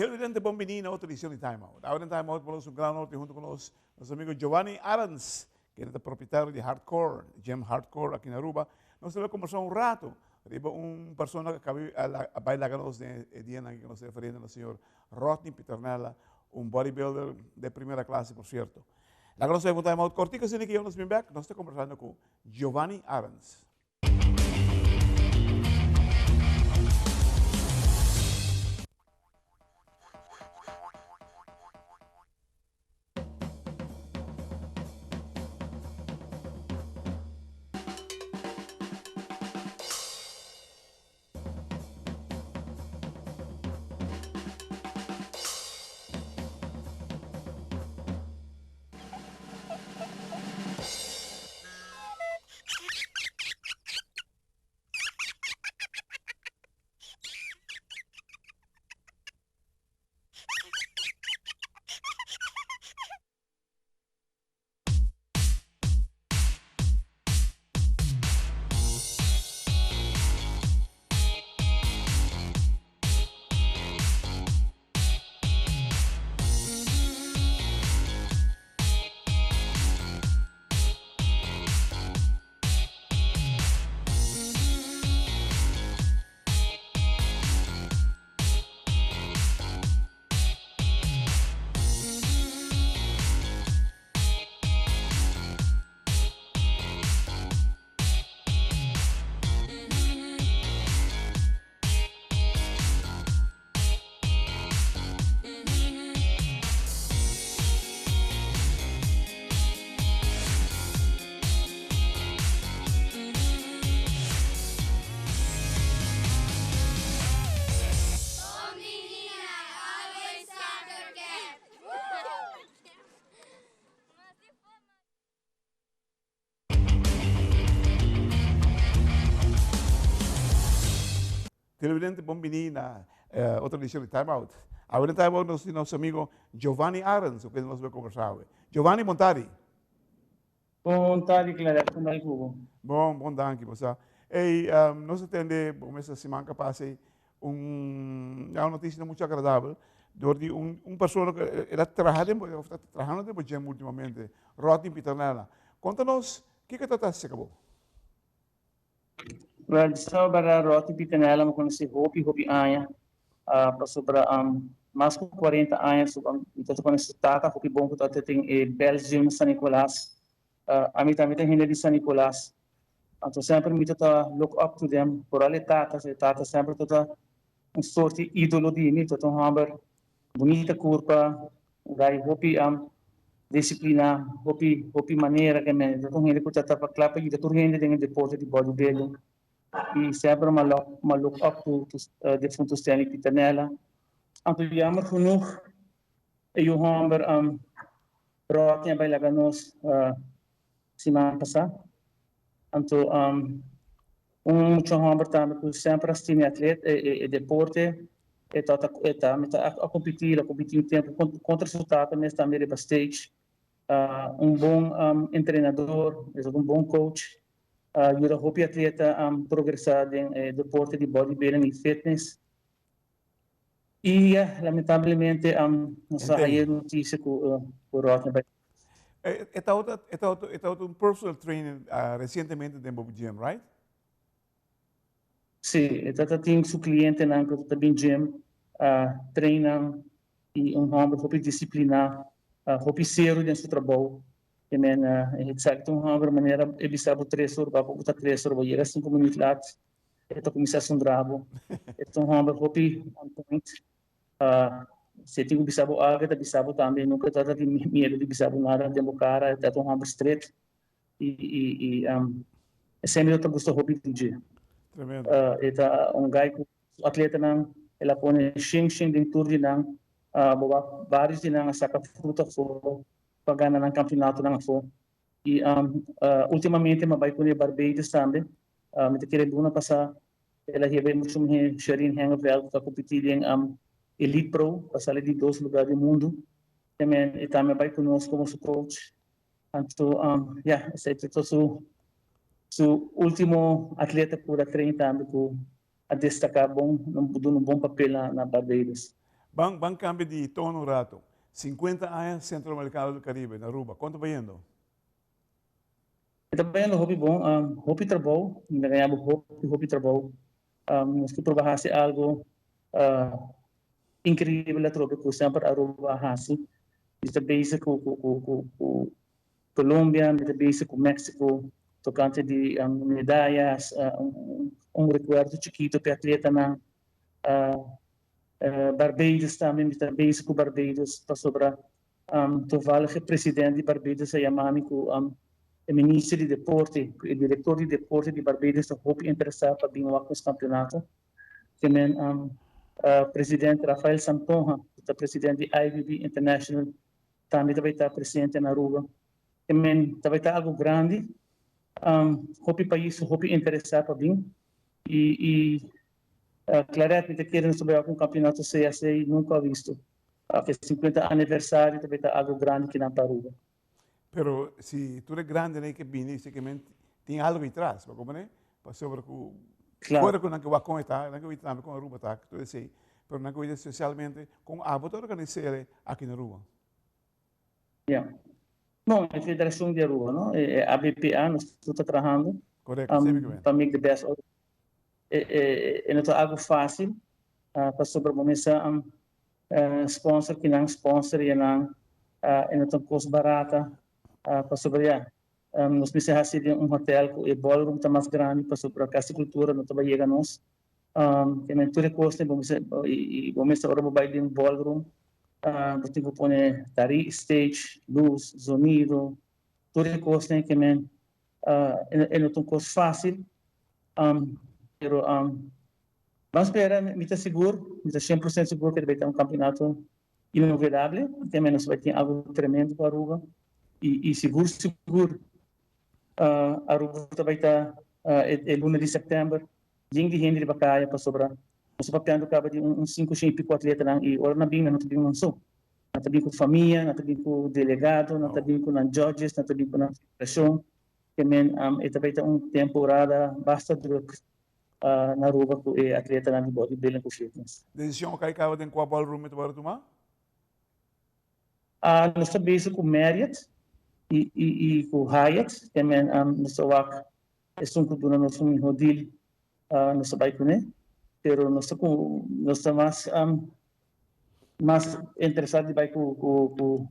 Televidente bon bini na otro edicion di Time Out. Awe den Time Out por nos un gran honor tin hunto cu nos nos amigo Giovanni Arends, kende ta propietario di Hardcore, Gym Hardcore aki na Aruba. Nos ta bai combersa un rato riba un persona cu a a bai laga nos den e dianan aki cu nos ta referiendo na señor Rodney Pieternella, un bodybuilder de primera clase por cierto. Laga nos bai pa un Time Out cortico asina ki nos bin bek, nos ta combersando cu Giovanni Arends. Televidente bon bini na otro edicion di Time Out. Awe den Time Out nos tin nos amigo Giovanni Arends cu kende nos bay conversa awe. Giovanni bon tardi. Bon tardi Clarel, con bay cu bo? Bon, bon danki bo sa. Ey, nos a tende bo mester siman ca pasa ey un, ya un noticia no mucho agradabel door di un un persona cu el a traha den bo, of ta trahando den bo gym ultimamente, Rodney Pieternella. Conta nos kico ta ta haci bo? Well, sobre Rodney Pieternella mi conoci hopi hopi aña, pasobra mas cu 40 aña mi ta conoci su tata hopi bon cu ta tin e Bell's Gym na San Nicolas. Ami tambe ta hende di San Nicolas. Anto semper mi ta ta look up to them, vooral e tata, e tata semper ta ta un soort di idolo di mi, ta ta un homber bunita curpa, un guy hopi disciplina, hopi hopi manera ke men, ta ta un hende ku ta ta kla pa yuda tur hende den e deporte di bodybuilding y semper mi a mi a look up to defunto Stanley Pitanella. Anto jammer genoeg e yu homber Rodney a bai laga nos siman pasá. Anto un mucha hòmber tambe ku semper a stima e atlet e deporte e ta e ta mi ta a kompetí el a kompetí un tempu kontra su tata mes tambe riba stage. Un bon entrenador, e ta un bon coach, a yuda hopi atleta progresá den e deporte di bodybuilding i fitness. I lamentablemente nos a haña e notisia ku Rodney bai. E tabata e tabata e tabata un personal trainer recientemente den bo gym, right? Sí, e tata tin su clientenan cu ta bin gym train nan y un homber hopi disciplina, hopi serio den su trabou. E men e sa cu ta un homber manera e bisa bo tres ora, bo ta tres ora, bo yega cinco minuut laat e ta cuminsa sundra bo. E ta un homber hopi on point. Si e tin ku bisa bo algu e ta bisa bo tambe, nunka e ta tin miedu di bisa bo nada den bo kara, e ta un hòmber stret i i e semper ta gusta hopi di dje. Tremendo. E ta un guy ku su atletanan el a pone shin shin den tur di nan, bo wak vários di nan a saka fruta afó pa gana nan kampionatonan afó i ultimamente mi a bai kuné Barbados tambe, mi ta kere luna pasá El a heba e muchu muhé Shereen Hengeveld ku ta kompetí den Elite Pro pa sali di dos lugá di mundu. Temen e tambe a bai ku nos komo su coach. Anto ya, esei ta su su último atleta ku a train tambe ku a destaká bon, duna un bon papel na Barbados. Ban ban cambia di tono un rato. 50 aña Centro Americano del Caribe na Aruba. Con ta bayendo? E ta bayendo hopi bon. Hopi trabou. Mi ta gaña bo hopi hopi trabou. Nos ke proba hasi algo increíble atrobe cu semper Aruba a hasi. Mi ta bezig cu cu cu cu Colombia, mi ta bezig cu Mexico tocante di medayas, un recuerdo chikito p'e atletanan. Barbados tambe, mi ta bezig cu Barbados pasobra toevallig e president di Barbados a yama mi cu e minister di deporte, cu e director di deporte di Barbados ta hopi interesa pa bin wak nos campeonato. Ke men president Rafael Santonja, cu ta president di IBB International, tambe ta bay ta presente na Aruba. Ke men ta bay ta algo grandi, hopi pais hopi interesa pa bin y Claret mi ta kere nos ta bay wak un campeonato CAC nunca visto. Af e 50 aniversario ta bay ta algo grandi kinan pa Aruba. Pero si tur e grandenan ke bini si ke men tin algo itras, bo comprende? Pasobra ku fuera ku nan ke wak kon e ta, nan ke wak tambe kon Aruba ta, tur esei, pero nan ke wak especialmente kon abo ta organis'é aki na Aruba. Ya. Bon, e federacion di Aruba, no? E ABPA, nos tur ta trahando. Correcto, um, semi pa make the best out. E, e, e no ta algo fácil, uh, pasobra bo mester um, uh, sponsor kinan sponsor y nan uh, e no ta un kos barata, uh, pasobra ya, um, nos mester hasi den un hotel ku e ballroom ta mas grandi pasobra Cas di Cultura no ta bai yega nos. Um, ke men tur e kosnan bo mester, y, y bo mester ora bo bai den ballroom, uh, bo tin ku pone tari, stage, luz, zonido, tur e kosnan ke men uh, e, e no ta un kos fácil, um, pero um, ban spera, mi ta sigur, mi ta 100% sigur ke ta bai ta un campeonato inolvidable, ke men nos bai tin algo tremendo pa Aruba, y, y sigur, sigur, uh, Aruba ta bai ta uh, e, e luna di september, Yen di hende riba kaya pasobra nos ta papiando kaba di un sinku shen i piko atletanan i ora nan bin nan no ta bin nan so. Nan ta bin ku famia, nan ta bin ku delegado, nan ta bin ku nan judges, nan ta bin ku nan federashon. Ke men e ta bai ta un temporada basta druk na Aruba ku e atletanan di bodybuilding ku fitness. Desishon a kai kaba den kua ballroom e ta wòrdu tumá? Nos ta bezig ku Marriott i ku Hyatt. Ke men nos ta wak Esun ku duna nos un mihó deal nos ta bai kuné, pero nos ta ku nos ta mas mas interesá di bai ku ku ku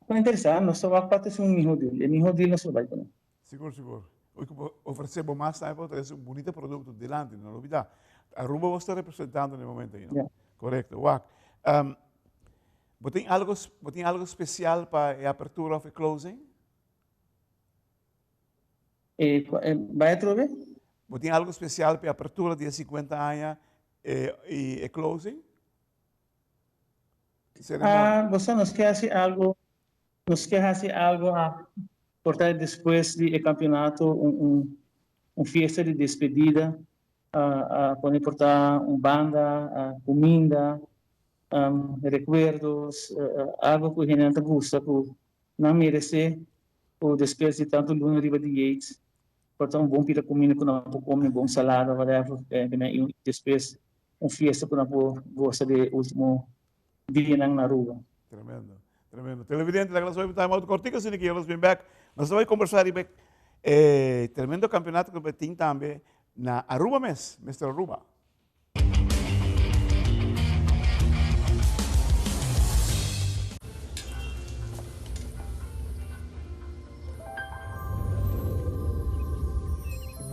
ku interesá nos ta wak pa ta un mihó deal, e mihó deal nos lo bai kuné. Sigur sigur. Oi ku bo ofresé bo mas tambe por trese un bunita produkto dilanti, no lubidá. Aruba bo sta representando na e momento ei, no? Ya. Korekto. Wak, bo tin algo bo tin algo spesial pa e apertura òf e closing? E bai atrobe? Bo tin algo special p'e apertura di e 50 aña y e closing? Ceremonia. Ah, bo sa nos ke haci algo, nos ke haci algo a por ta despues di e campeonato un un un fiesta di despedida, a pone por ta un banda, cuminda, recuerdos, algo cu hendenan ta gusta cu Nan meresé ku despues di tantu luna riba di Yates por ta un bon pida kuminda ku nan por kome, un bon salada whatever i despues un fiesta ku nan por gosa di e ultimo dianan na Aruba. Tremendo, tremendo. Televidente, laga nos bai un time out kortiko asina ki nos bin bek. Nos ta bai kombersá riba e tremendo kampeonato ku tin tambe na Aruba mes, Mister Aruba.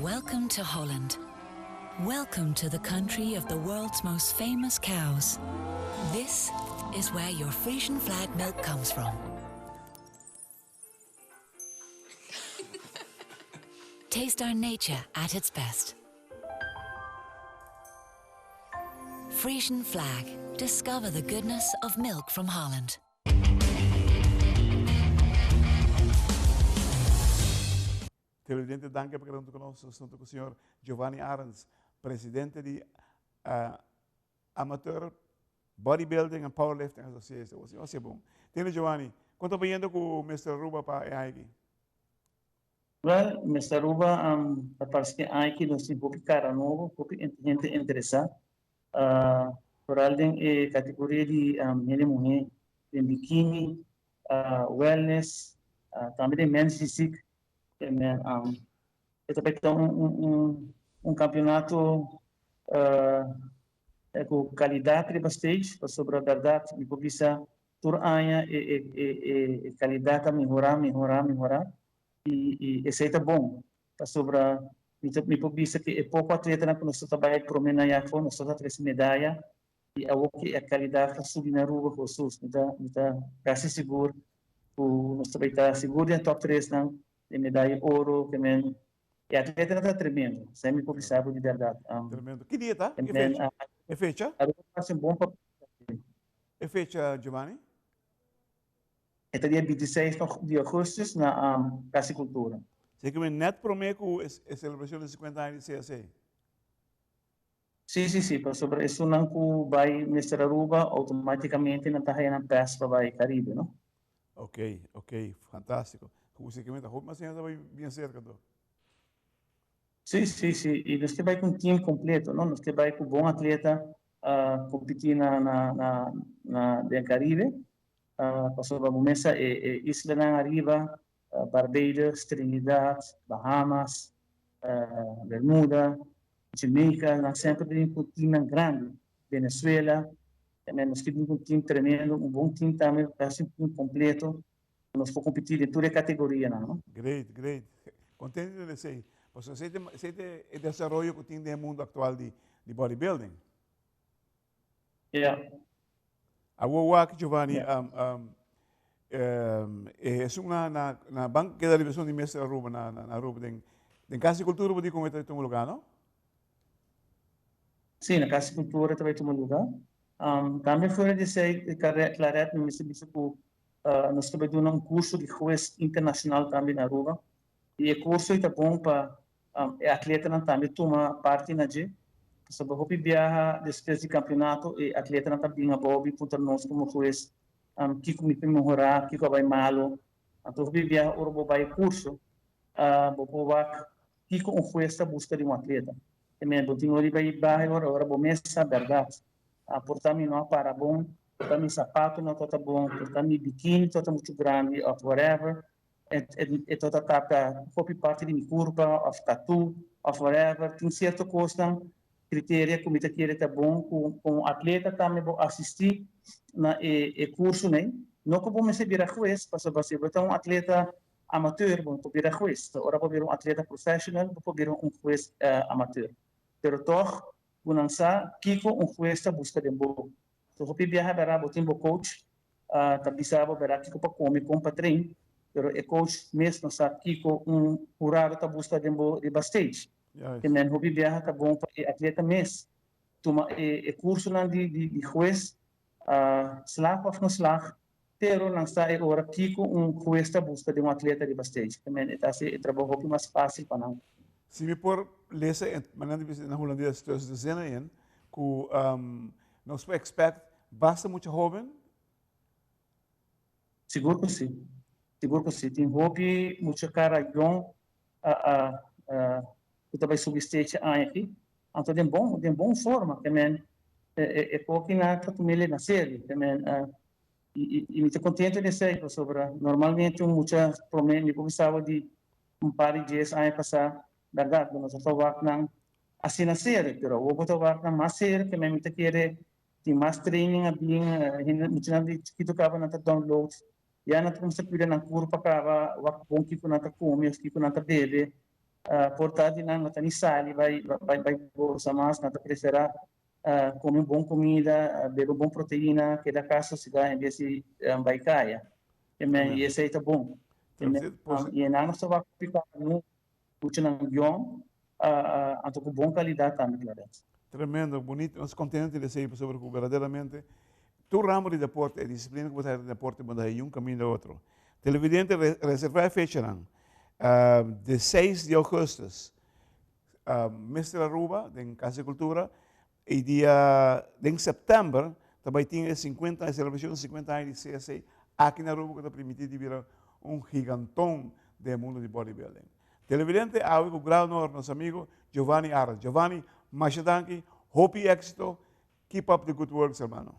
Welcome to Holland. Welcome to the country of the world's most famous cows. This is where your Frisian flag milk comes from. Taste our nature at its best. Frisian flag. Discover the goodness of milk from Holland. Televidente, danki pa keda huntu ku nos. Nos ta ku señor Giovanni Arends, presidente di uh, Amateur Bodybuilding and Powerlifting Association. Bo siñor bon. Tene Giovanni, kon ta bayendo ku Mister Aruba pa e aña aki? Well, Mister Aruba ta parse ke aña aki nos tin hopi kara nobo, hopi hende interesá. Vooral den e categoria di hende muhe den bikini, wellness, tambe den men's physique. E ta bay ta un campeonato cu calidad riba stage, pasobra berdad mi por bisa tur aña e calidad ta mehora, mehora, mehora y esey ta bon. Pasobra mi ta mi por bisa ku e poko atletanan ku nos ta bai promé na Yafo, nos ta trese medaya i awor ku e kalidat ta subi na Aruba ku Jesús, mi ta kasi sigur ku nos ta bai ta sigur den top tresnan den medaya oro ke men e atletanan ta tremendo. Esei mi por bisa bo di bèrdat. Tremendo. Ki dia ta? Ki fecha? E fecha? Aruba ta hasi un bon papel. E fecha, Giovanni? E ta dia 26 di augustus na Cas di Cultura. Esei ke men net promé ku e selebrashon di 50 aña di CSA? Sí, pasobra esunnan ku bai Mister Aruba outomátikamente nan ta haya nan pass pa bai Caribe, no? Ok, fantástiko. Esei ke men ta hopi mas hende ta bai bien serka anto. Sí. I nos ke bai ku un team kompleto, no? Nos ke bai ku bon atleta kompetí na den Caribe. Pasobra bo mesa e islanan ariba, Barbados, Trinidad, Bahamas, Bermuda, Jamaica, nan semper tin ku teamnan grandi. Venezuela, tambe nos ke bin ku un team tremendo, un bon team tambe, kasi un team kompleto. Nos por kompetí den tur e kategorianan, no? Great, great. Kontento di esei. Pasobra esei ta e desaroyo ku tin den e mundu aktual di bodybuilding. Awor wak, Giovanni, esun na ban keda riba esun di Mister Aruba na Aruba den Cas di Cultura bo di con e ta tuma lugar, no? Sí, na Cas di Cultura ta bay tuma lugar. Tambe fuera di esey, Claret, mi mester bisa cu nos ta bay duna un curso di hues internacional tambe na Aruba. Y e curso ey ta bon pa e atletanan tambe tuma parti na dje, pasobra hopi biaha despues di kampionato e atletanan ta bin abou bin puntra nos komo hues kiko mi por mehorá, kiko a bai malu. Anto hopi biaha ora bo bai e kurso bo por wak kiko un hues ta buska di un atleta. Te bo tin ora bai baha ora ora bo mes sa bèrdat, por ta mi no a para bon, por ta mi sapato no tabata bon, por ta mi bikini tabata muchu grandi òf whatever. E ta tapa hopi parti di mi kurpa òf tatú òf whatever. Tin sierto kosnan, kriteria ku mi ta kere ta bon ku komo atleta tambe bo asistí na e kursonan. No ku bo mester bira hues, pasobra si bo ta un atleta amateur bo no por bira hues. Ora bo bira un atleta profeshonal bo por bira un hues amateur. Pero tòg ku nan sa kiko un hues ta buska den bo. So hopi biaha bera bo tin bo coach ta bisa bo bera kiko pa come, con pa train, pero e coach mes no sa kiko un hurado ta busca den bo riba stage. Te men hopi biaha ta bon pa e atleta mes tuma e cursonan di hues, slag of no slag, pero nan sa e ora kiko un hues ta busca den un atleta riba stage. Te men e ta haci e trabou hopi mas facil pa nan. Si mi por lesa e manera di bisa na hulandes tussen de zinnen in, ku nos por expect basta mucha hoben? Sigur ku si. Sigur ku si. Tin hopi mucha kara yong ku ta bai subi stage e aña aki. Anto den bon den bon forma. Ke men e kokinan ta tum'el na serio. Ke men i mi ta kontento di esei pasobra normalmente un mucha prome mi por bisaba di un par di dies aña pasá bèrdat bo no ta wak nan asina serio, pero awor bo ta wak nan mas serio ke men mi ta kere tin mas training a bin, hende muchanan di chikito kaba nan ta download, ya nan ta kuminsá kuida nan kurpa kaba, wak bon kiko nan ta kome of kiko nan ta bebe, por ta di nan no ta ni sali bai bai gosa mas, nan ta preferá kome un bon kumida, bebe un bon proteina, keda kas sosegá en bes di bai kaya, ke men i esei ta bon. I nan nos ta wak hopi kaba nu. Muchanan yong, anto ku bon kalidat tambe, Clarence. Tremendo, bunito. Nos kontento di esei pasobra ku berdaderamente tur ramo di deporte, e disiplina ku bo ta hasi den deporte bo ta haña un kaminda otro. Televidente, reservá e fechanan. Di seis di ougùstùs, Mister Aruba den Cas di Cultura i dia den sèptèmber ta bai tin e sinkuenta, e selebrashon di sinkuenta aña di CSA aki na Aruba ku ta primiti di bira un giganton den e mundo di bodybuilding. Televidente, awe ku gran honor nos amigo Giovanni Arends. Giovanni, masha danki, hopi éxito. Keep up the good works, hermano.